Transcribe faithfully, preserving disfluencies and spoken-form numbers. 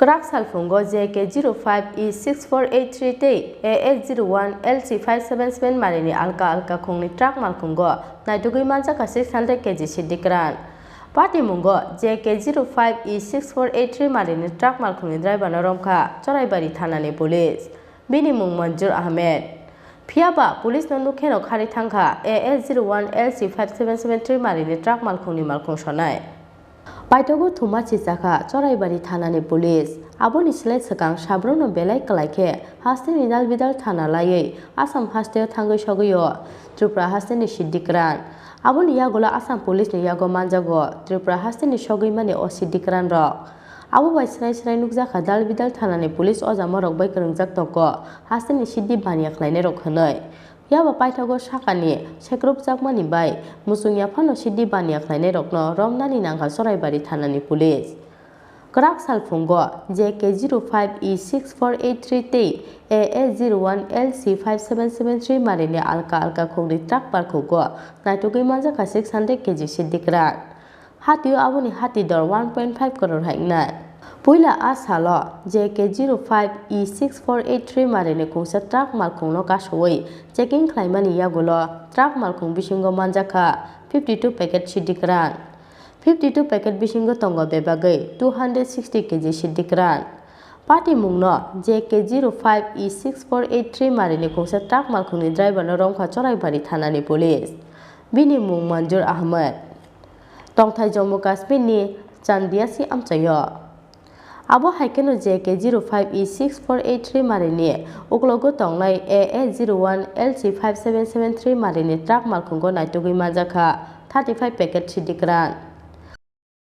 Kwrak salphungo J K zero five E six four eight three tei A S zero one L C five seven seven marini alka alka khungni truck malkhungo naitugwi manjakha six hundred K G siddi kwran. Patimungo J K zero five E six four eight three marini truck malkhungni driverno romkha Choraibari thanani police. Bini mung Manjur Ahmed. Phiyaba police no nukheno khari thangkha A S zero one L C five seven seven three marini truck malkhungni malkhung sonai. Paithago thuma chichakha Choraibari thanani police. Aboni slai swkang sabrokno belai kwlai khe hasteni dalbidal thana laiwi Assam hasteo thangwi sogwio Tripura hasteni siddi kwran. Aboni yagulo Assam police ni yago manjago Tripura hasteni sogwi mani o siddi kwran rok. Abo bai srai srai nukjakha dalbidal thanani police o jamorok bai kwrwngjak tongo hasteni siddi baniya khlainairok hwnwi. Phiya ba paithago sakani sekrupjakmani bai muchungya phano siddi baniya khlainairokno romnani nangkha Choraibari thanani police. Kwrak salphungo J K zero five E six four eight three tei A S zero one L C five seven seven three marini alka alka khungni truck parkhugo naitugwi manjakha six hundred K G siddi kwran. Hatio aboni hati dor one point five crore hai wngnai. Puila a salo J K zero five E six four eight three marini kungsa truck malkhungno kasowi checking khlaimani yagulo truck malkhung bisingo manjakha fifty two packet siddi kwran. Fifty two packet bisingo tongo bebagwi two hundred sixty K G siddi kwran. Patimungno J K zero five E six four eight three marini kungsa truck malkhungni driverno romkha Choraibari thanani police. Bini mung Manjur Ahmed. Tongthai Jammu Kashmir ni Chandiasi amchaio. Abo hai kheno J K zero five E six four eight three marini uklogo tongnai A S zero one L C five seven seven three marini truck malkhungo naitugwi manjakha thirty five packet siddi kwran.